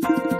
Inshuti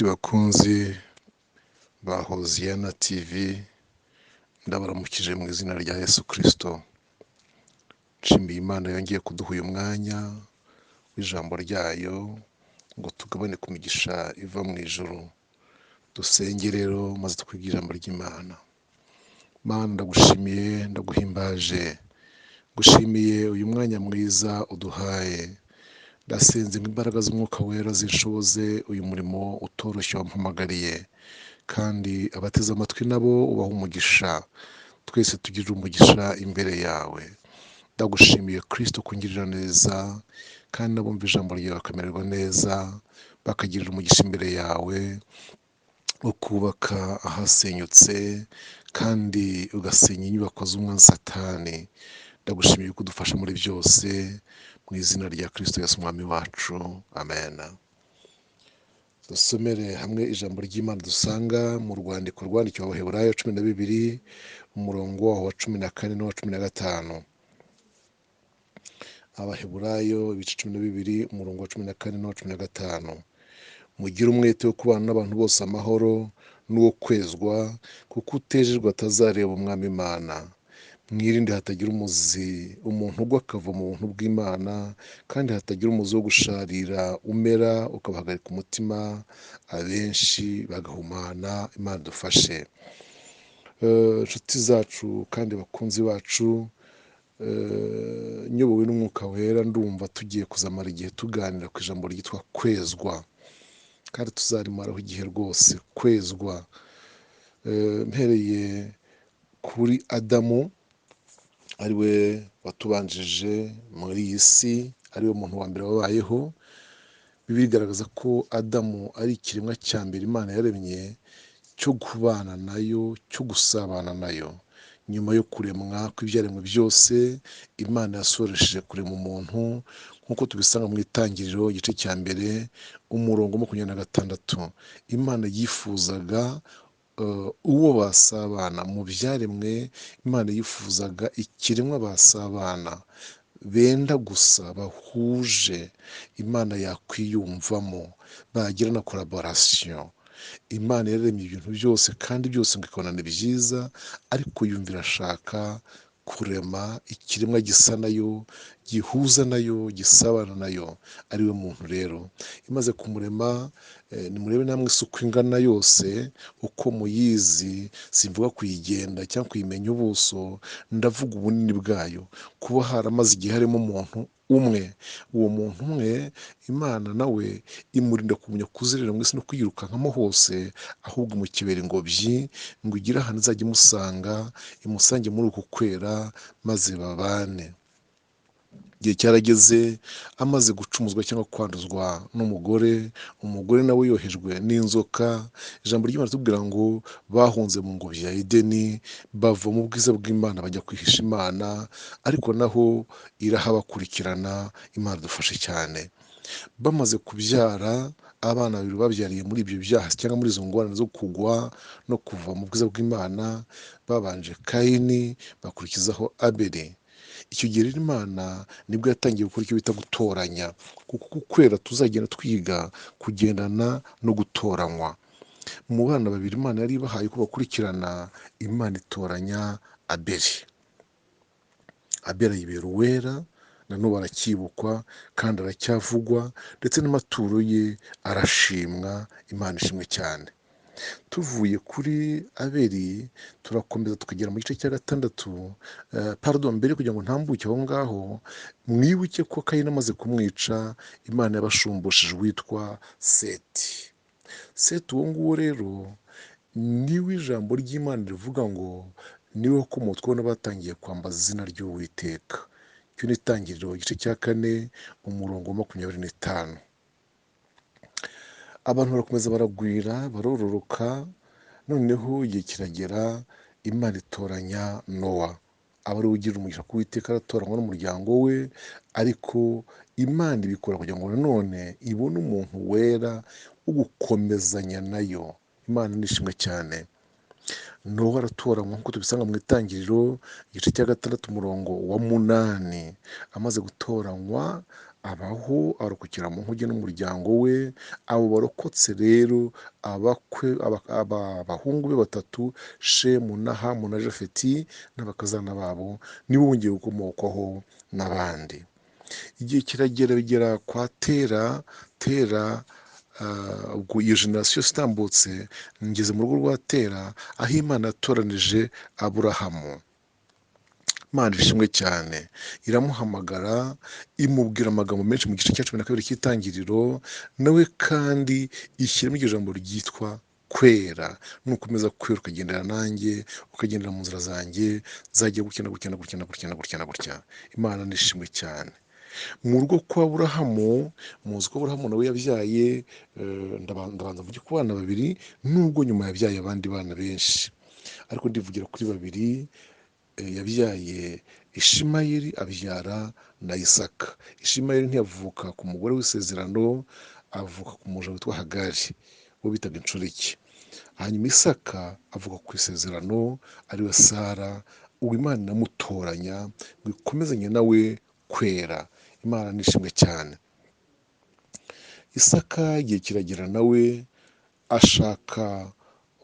bakunzi ba Hoziyana TV, ndabaramukije mu izina rya Yesu Kristo. Nshimiye Imana yongeye kuduha uyu mwanya w'ijambo ryayo ngo tugabane ku migisha iva mu ijuru. Dusenge rero maze twige ijambo ry'Imana. Mana, ndagushimiye, ndaguhimbaje, ngushimiye uyu mwanya mwiza uduhaye. Ndasenze ngo imbaraga z'Umwuka Wera zinshoboze uyu murimo utoroshye wampamagariye, kandi abateze amatwi nabo ubahe umugisha, twese tugirire umugisha imbere yawe. Ndagushimiye Kristo kungirira neza, kandi n'abumva ijambo ryawe bakamererwa neza, bakagirira umugisha imbere yawe, ukubaka ahasenyutse kandi ugasenya inyubako z'umwanzi Satani. Ndagushimiye ko udufasha muri byose, mu izina rya Kristo Yesu Umwami wacu, amen. Dusomere hamwe ijambo ry'Imana dusanga mu rwandiko rwandikiwe Abaheburayo 12, umurongo waho wa 14 n'uwa 15. Abaheburayo ibice 12, umurongo wa 14 n'uwa 15. Mugire umwete wo kubana n'abantu bose amahoro n'uwo kwezwa, kuko utejejwe atazareba Umwami Imana. Mwirinde hatagira umuzi umuntu ugwa akava mu buntu bw'Imana, kandi hatagira umuzi wo gusharira umera ukabahagarika umutima, abenshi bagahumana. Imana idufashe. Inshuti zacu kandi bakunzi bacu, nyobowe n'Umwuka Wera, ndumva tugiye kuzamara igihe tuganira ku ijambo ryitwa kwezwa, kandi tuzarimaraho igihe rwose. Kwezwa, mpereye kuri Adamu, ari we watubanjije muri iyi si, ari we muntu wa mbere wabayeho. Bibiliya igaragaza ko Adamu ari ikiremwa cya mbere Imana yaremye cyo kubana nayo, cyo gusabana nayo. Nyuma yo kuremwa kw'ibyaremwe byose, Imana yasoresheje kurema umuntu, nk'uko tubisanga mu Itangiriro igice cya mbere umurongo 26. Imana yifuzaga uwo basabana mu byaremwe, Imana yifuzaga ikiremwa basabana benda gusa, bahuje, Imana yakwiyumvamo, bagira na collaboration. Imana yaremye ibintu byose kandi byose ngo ikabona ni byiza, ariko yumva irashaka kurema ikiremwa gisa nayo, gihuza nayo, gisabana nayo, ariwe muntu. Rero imaze kumurema, nimurebe namwe isuku ingana yose uko muyizi, simvuga kuyigenda cyangwa kuyimenya ubuso, ndavuga ubunini bwayo, kuba haramaze igihe harimo umuntu umwe. Uwo muntu umwe Imana nawe imurinda kumenya kuzerera mu isi no kwiyirukankamo hose, ahubwo imukebera ingobyi ngo igire ahantu izajya imusanga, imusange muri uku kwera, maze babane. Igihe cyarageze amaze gucumuzwa cyangwa kwanduzwa n'umugore, umugore nawe yohejwe n'inzoka. Ijambo ry'Imana ritubwira ngo bahunze mu ngobyi ya Edeni, bava mu bwiza bw'Imana bajya kwihisha Imana, ariko naho irahabakurikirana. Imana idufashe cyane. Bamaze kubyara abana babiri babyariye muri ibyo byaha cyangwa muri izo ngorane zo kugwa no kuva mu bwiza bw'Imana, babanje Kayini bakurikizaho Abeli. Icyo gihe rero Imana nibwo yatangiye gukora icyo bita gutoranya, kuko kwera tuzagenda twiga kugendana no gutoranywa. Mu bana babiri Imana yari ibahaye ko bakurikirana, Imana itoranya Abeli. Abeli ayibera uwera, na n'ubu aracyibukwa kandi aracyavugwa, ndetse n'amaturo ye arashimwa. Imana ishimwe cyane. Tuvuye kuri Abeli turakomeza tukagera mu gice cya 6. Pardon, mbere kugira ngo ntambuke aho ngaho, mwibuke ko Kayini amaze kumwica, Imana yabashumbushije uwitwa Seti. Seti uwo nguwo rero niwe ijambo ry'Imana rivuga ngo niwe wakomotsweho n'abatangiye kwambaza izina ry'Uwiteka. Icyo ni Itangiriro igice cya 4 umurongo wa 25. Abantu barakomeza baragwira, barororoka, noneho igihe kiragera Imana itoranya Nowa, aba ariwe ugira umugisha ku Uwiteka, aratoranywa n'umuryango we, ariko Imana ibikora kugira ngo nanone ibone umuntu wera wo gukomezanya nayo. Imana nishimwe cyane. Nowa aratoranywa nk'uko tubisanga mu Itangiriro igice cya 6 umurongo wa 8. Amaze gutoranywa abaho, arokokera mu nkuge n'umuryango we. Abo barokotse rero abahungu be 3, Shemu na Hamu na Jafeti n'abakazana babo, nibo bongeye gukomokwaho n'abandi. Igihe kiragera bigera kwa Tera. Tera, ubwo iyo generasiyo itambutse, ngeze mu rugo rwa Tera, aho Imana yatoranije Aburahamu. Imana ishimwe cyane, iramuhamagara, imubwira amagambo menshi mu gice cya 12 cy'Itangiriro, nawe kandi ishyiramo iryo jambo ryitwa kwera. Nukomeza kwera ukagendera nanjye, ukagendera mu nzira zanjye, nzagira gutya na gutya na gutya na gutya na gutya na gutya. Imana nishimwe cyane. Mu rugo kwa Aburahamu, muzi ko Aburahamu nawe yabyaye, ndabanza mvuge ku bana babiri, nubwo nyuma yabyaye abandi bana benshi, ariko ndivugira kuri babiri. Yabyaye Ishimayeli, abyara na Isaka. Ishimayeli ntiyavuka ku mugore w'isezerano, avuka ku muja witwa Hagari, uwo bitaga inshoreke. Hanyuma Isaka avuka ku isezerano, ariwe Sara, uwo Imana inamutoranya ngo ikomezanye nawe kwera. Imana nishimwe cyane. Isaka igihe kiragera nawe ashaka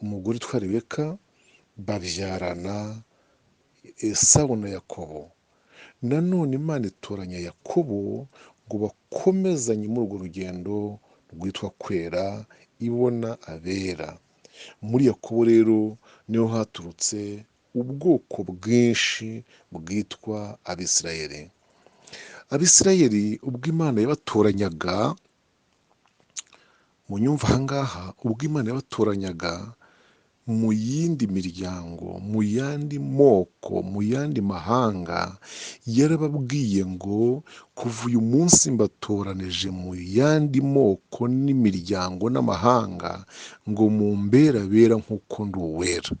umugore witwa Rebeka, babyarana Esawu na Yakobo. Nanone Imana itoranya Yakobo ngo bakomezanye muri urwo rugendo rwitwa kwera, ibona abera. Muri Yakobo rero niho haturutse ubwoko bwinshi bwitwa Abisirayeli. Abisirayeli ubwo Imana yabatoranyaga, munyumva aha ngaha, ubwo Imana yabatoranyaga mu yindi miryango, mu yandi moko, mu yandi mahanga, yarababwiye ngo kuva uyu munsi mbatoranije mu yandi moko n'imiryango n'amahanga, ngo mumbere abera nk'uko ndi uwera.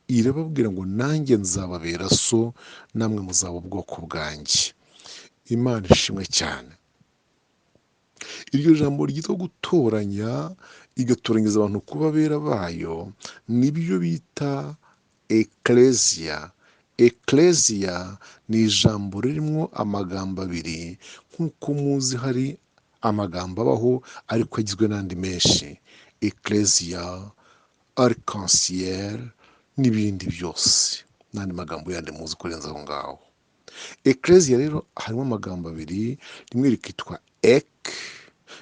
Irababwira ngo nanjye nzababera so, namwe muzaba ubwoko bwanjye. Imana ishimwe cyane. Iryo jambo ryitwa gutoranya, igatoranyiriza abantu kuba abera bayo, nibyo bita ecclesia. Ecclesia ni ijambo ririmo amagambo abiri, nk'uko muzi hari amagambo abaho ariko agizwe n'andi menshi: ecclesia, arc-en-ciel n'ibindi byose, n'andi magambo yandi muzi kurenza aho ngaho. Ecclesia rero harimo amagambo abiri, rimwe rikitwa ek,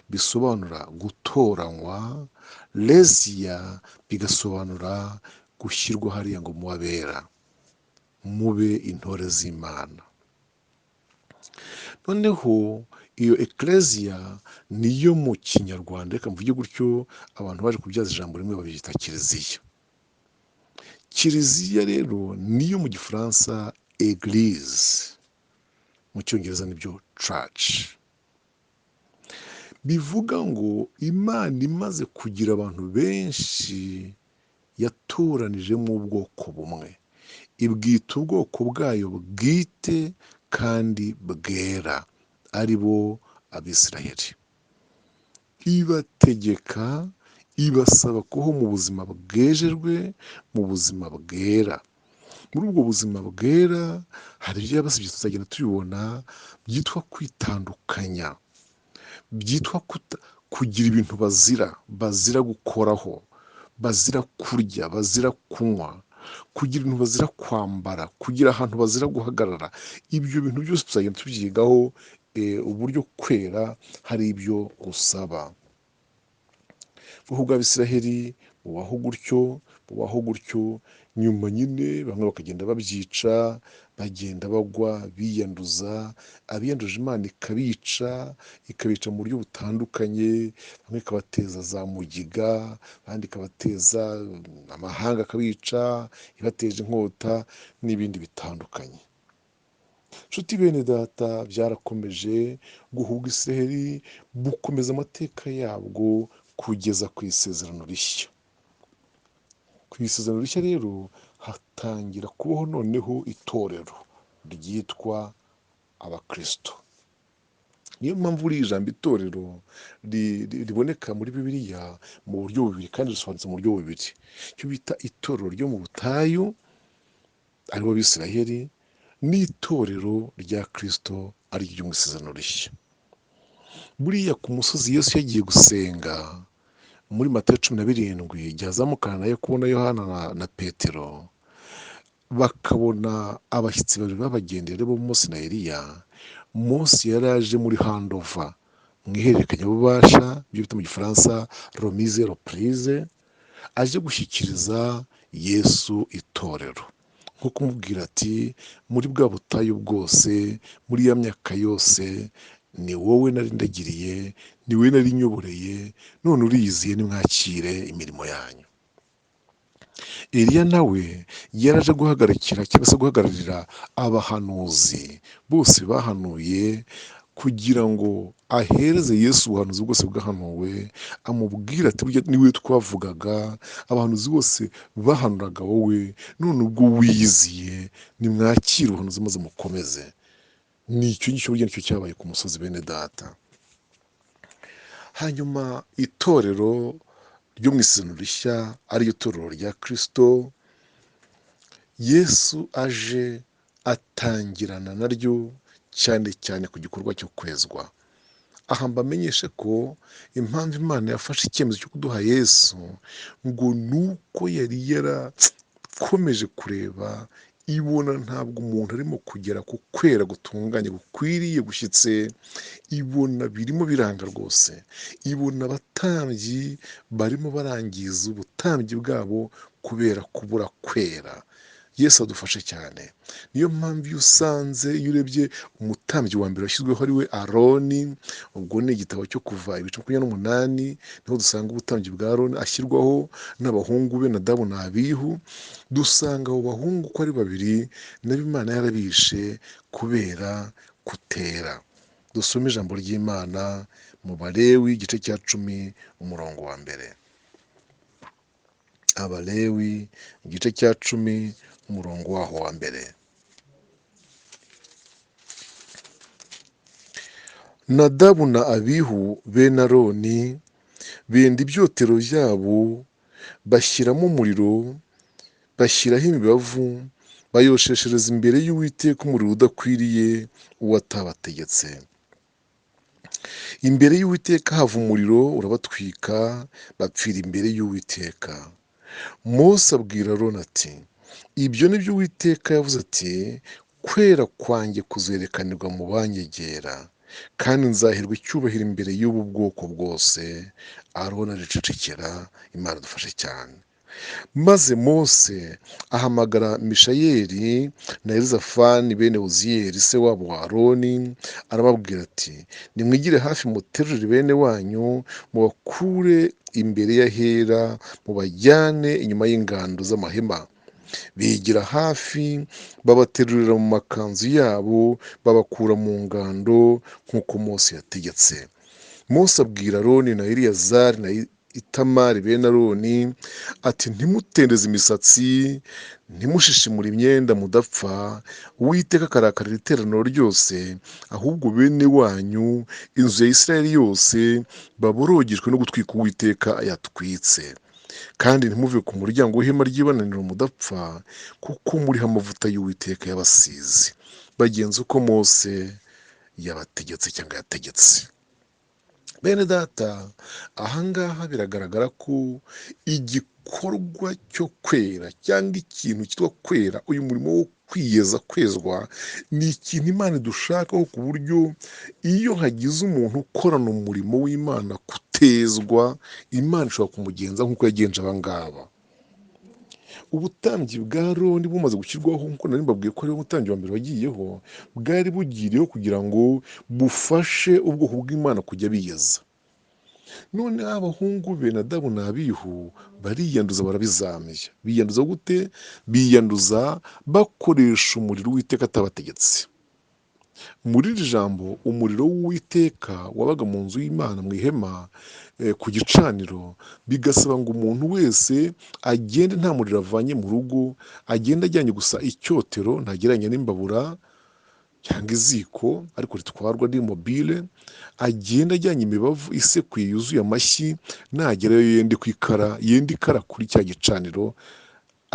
bisobanura gutoranywa, lesia bigasobanura gushyirwa hariya ngo mube abera, mube intore z'Imana. Noneho iyo ecclesia niyo mu Kinyarwanda, reka mvuge gutyo, abantu baje kubyaza ijambo rimwe babyita kiliziya. Kiliziya rero niyo mu Gifaransa église, mu Cyongereza nibyo church. Bivuga ngo Imana imaze kugira abantu benshi yatoranijemo ubwoko bumwe, ibwita ubwoko bwayo bwite kandi bwera, ari bo Abisirayeli. Ibategeka, ibasaba kubaho mu buzima bwejejwe, mu buzima bwera. Muri ubwo buzima bwera hari ibyo yabasabye, tuzagenda tubibona, byitwa kwitandukanya, byitwa kugira ibintu bazira, bazira gukoraho, bazira kurya, bazira kunywa, kugira ibintu bazira kwambara, kugira ahantu bazira guhagarara. Ibyo bintu byose tuzagenda tubyigaho, uburyo kwera hari ibyo gusaba. Ubwoko bw'Abisiraheli bubaho gutyo, bubaho gutyo, nyuma nyine bamwe bakagenda babyica, bagenda bagwa, biyanduza, abiyanduje Imana ikabica, ikabica mu buryo butandukanye, bamwe ikabateza za mugiga, abandi ikabateza amahanga akabica, ibateje inkota n'ibindi bitandukanye. Nshuti bene data, byarakomeje guhuga Isiraheli, bukomeza amateka yabwo kugeza ku isezerano rishya. Ku isezerano rishya rero hatangira kubaho noneho itorero ryitwa Abakristo. Niyo mpamvu buriya ijambo itorero riboneka muri Bibiliya mu buryo bubiri kandi risobanutse mu buryo bubiri. Icyo bita itorero ryo mu butayu aribo Bisirayeli, n'itorero rya Kristo ari ryo mu isezerano rishya. Buriya ku musozi Yesu yagiye gusenga muri Matayo 17, igihe azamukana na Yakobo na Yohana na Petero, bakabona abashyitsi babiri babagendeye aribo Mose na Eliya. Mose yari aje muri handover, mu ihererekanyabubasha, ibyo bita mu gifaransa remise reprise, aje gushyikiriza Yesu itorero, nko kumubwira ati muri bwa butayu bwose, muri ya myaka yose, ni wowe nari ndagiriye, ni wowe nari nyoboreye, none uriyiziye, nimwakire imirimo yanyu. Eliya nawe yaraje guhagarikira cyangwa se guhagararira abahanuzi bose bahanuye, kugira ngo ahereze Yesu ubuhanuzi bwose bwahanuwe, amubwira ati burya niwe twavugaga, abahanuzi bose bahanuraga wowe, none ubwo wiyiziye nimwakire ubuhanuzi maze mukomeze. Ni icyo ngicyo burya nicyo cyabaye ku musozi bene data. Hanyuma itorero ryo mu isezerano rishya ariryo torero rya Kristo, Yesu aje atangirana naryo cyane cyane ku gikorwa cyo kwezwa. Aha mbamenyeshe ko impamvu Imana yafashe icyemezo cyo kuduha Yesu ngo ni uko yari yarakomeje kureba ibona ntabwo umuntu arimo kugera ku kwera gutunganye gukwiriye gushyitse, ibona birimo biranga rwose, ibona abatambyi barimo barangiza ubutambyi bwabo kubera kubura kwera. Yesu adufashe cyane. Niyo mpamvu iyo usanze, iyo urebye umutambyi wa mbere washyizweho ari we Aroni, ubwo ni igitabo cyo Kuva ibice 28, niho dusanga ubutambyi bwa Aroni ashyirwaho n'abahungu be Nadabu na Abihu. Dusanga abo bahungu uko ari babiri nabo Imana yarabishe kubera kutera. Dusome ijambo ry'Imana mu Balewi igice cya 10 umurongo wa mbere. Abalewi igice cya 10 umurongo waho wa mbere. Nadabu na Abihu bene Aroni benda ibyotero byabo, bashyiramo umuriro, bashyiraho imibavu, bayosheshereza imbere y'Uwiteka umuriro udakwiriye uwo atabategetse. Imbere y'Uwiteka hava umuriro urabatwika, bapfira imbere y'Uwiteka. Mose abwira Aroni ati ibyo ni byo Uwiteka yavuze ati kwera kwanjye kuzerekanirwa mu banyegera, kandi nzaherwa icyubahiro imbere y'ubu bwoko bwose. Aroni aricecekera. Imana idufashe cyane. Maze Mose ahamagara Mishayeli na Elizafani bene Uziyeli se wabo wa Aroni, arababwira ati nimwigire hafi muterure bene wanyu, mubakure imbere y'ahera, mubajyane inyuma y'ingando z'amahema. Bigira hafi babaterurira mu makanzu yabo, babakura mu ngando nk'uko Mose yategetse. Mose abwira Aroni na Eleyazari na Itamari bene Aroni ati ntimutendeze imisatsi, ntimushishimure imyenda mudapfa, Uwiteka akarakarira iteraniro ryose, ahubwo bene wanyu, inzu ya Isirayeli yose, baborogeshwe no gutwika Uwiteka yatwitse. Kandi ntimuve ku muryango w'ihema ry'ibonaniro mudapfa, kuko muriho amavuta y'Uwiteka yabasize. Bagenza uko Mose yabategetse cyangwa yategetse. Bene data, ahangaha biragaragara ko igikorwa cyo kwera cyangwa ikintu cyitwa kwera, uyu murimo wo kwiyeza kwezwa, ni ikintu Imana idushakaho, ku buryo iyo hagize umuntu ukorana umurimo w'Imana kutezwa, Imana ishobora kumugenza nk'uko yagenje aba ngaba. Ubutambyi bwa Aroni bumaze gushyirwaho, nk'uko nari mbabwiye ko ariwe mutambyi wa mbere wagiyeho, bwari bugiriyeho kugira ngo bufashe ubwoko bw'Imana kujya biyeza. Noneho abahungu be Nadabu na Abihu bariyanduza, barabizamya. Biyanduza gute? Biyanduza bakoresha umuriro Uwiteka atabategetse. Muri iri jambo umuriro w'Uwiteka wabaga mu nzu y'Imana mu ihema ku gicaniro, bigasaba ngo umuntu wese agende nta muriro avanye mu rugo, agende ajyanye gusa icyotero, ntagereranya n'imbabura, cyangwa iziko ariko ritwarwa ni mobile, agenda ajyanye imibavu isekuye yuzuye amashyi, nagerayo yende ku ikara, yende ikara kuri cya gicaniro,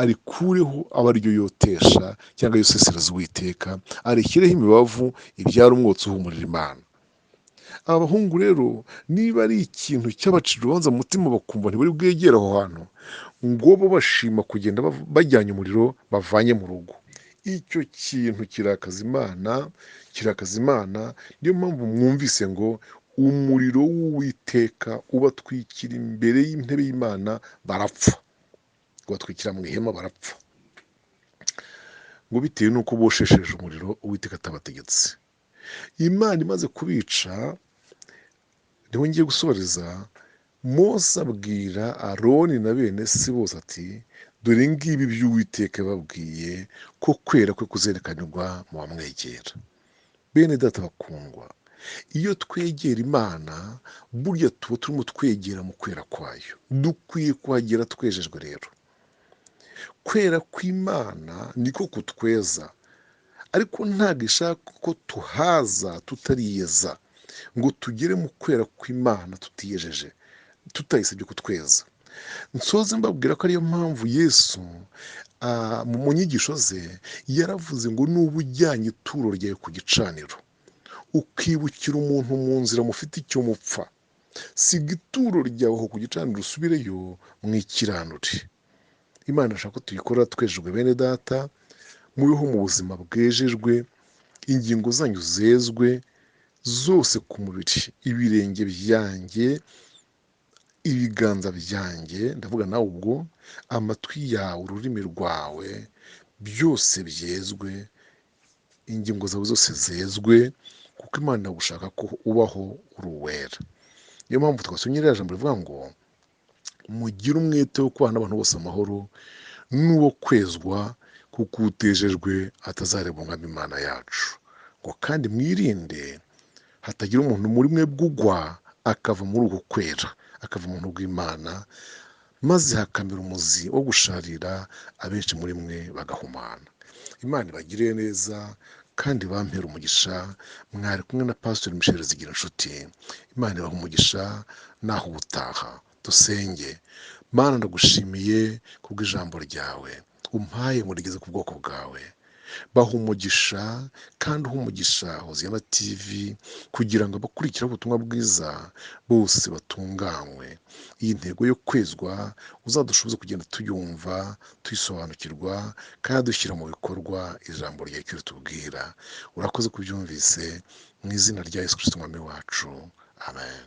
arikureho abe ariryo yotesha cyangwa yosesereza Uwiteka, arishyireho imibavu ibyara umwotsi uhumurira Imana. Aba bahungu rero niba ari ikintu cyabacira urubanza mu mutima bakumva ntibari bwegere aho hantu, ngo bo bashima kugenda bajyanye umuriro bavanye mu rugo. Icyo kintu kirakaza Imana, kirakaza Imana. Niyo mpamvu mwumvise ngo umuriro w'Uwiteka ubatwikira imbere y'intebe y'Imana barapfa, ubatwikira mu ihema barapfa, ngo bitewe n'uko boshesheje umuriro Uwiteka atabategetse. Imana imaze kubica, niho ngiye gusoreza, Mose abwira Aroni na bene se bose ati dore ngibi iby'Uwiteka yababwiye ko kwera kwe kuzerekanirwa mu bamwegera. Bene data bakundwa, iyo twegera Imana burya tuba turimo twegera mu kwera kwayo, dukwiye kuhagera twejejwe. Rero kwera kw'Imana niko kutweza, ariko ntabwo ishaka ko tuhaza tutariyeza, ngo tugere mu kwera kw'Imana tutiyejeje, tutayisabye kutweza. Nsoze mbabwira ko ariyo mpamvu Yesu mu nyigisho ze yaravuze ngo nuba ujyanye ituro ryawe ku gicaniro, ukibukira umuntu mu nzira mufite icyo mupfa, siga ituro ryawe aho ku gicaniro usubireyo mwikiranure. Imana irashaka ko tuyikora twejejwe. Bene data, mubeho mu buzima bwejejwe, ingingo zanyu zezwe zose ku mubiri, ibirenge byanjye, ibiganza byanjye, ndavuga nawe ubwo, amatwi yawe, ururimi rwawe, byose byezwe, ingingo zawe zose zezwe, kuko Imana iragushaka ko ubaho uri uwera. Niyo mpamvu twasomye iriya jambo rivuga ngo mugire umwete wo kubana n'abantu bose amahoro n'uwo kwezwa, kuko utejejwe atazareba umwami Imana yacu. Ngo kandi mwirinde hatagira umuntu muri mwe ugwa akava muri uko kwera, akava mu buntu bw'Imana, maze hakamera umuzi wo gusharira, abenshi muri mwe bagahumana. Imana ibagirire neza kandi bampere umugisha. Mwari kumwe na Pastor Michel Zigirinshuti. Imana ibahe umugisha naho ubutaha. Dusenge. Mana, ndagushimiye kubw'ijambo ryawe umpaye ngo rigeze ku bwoko bwawe. Baha umugisha kandi uha umugisha Hoziyana TV kugira ngo abakurikira ubutumwa bwiza bose batunganywe. Iyi ntego yo kwezwa uzadushoboze kugenda tuyumva, tuyisobanukirwa kandi dushyira mu bikorwa ijambo ryawe icyo ritubwira. Urakoze kubyumvise mu izina rya Yesu Kristo Umwami wacu. Amen.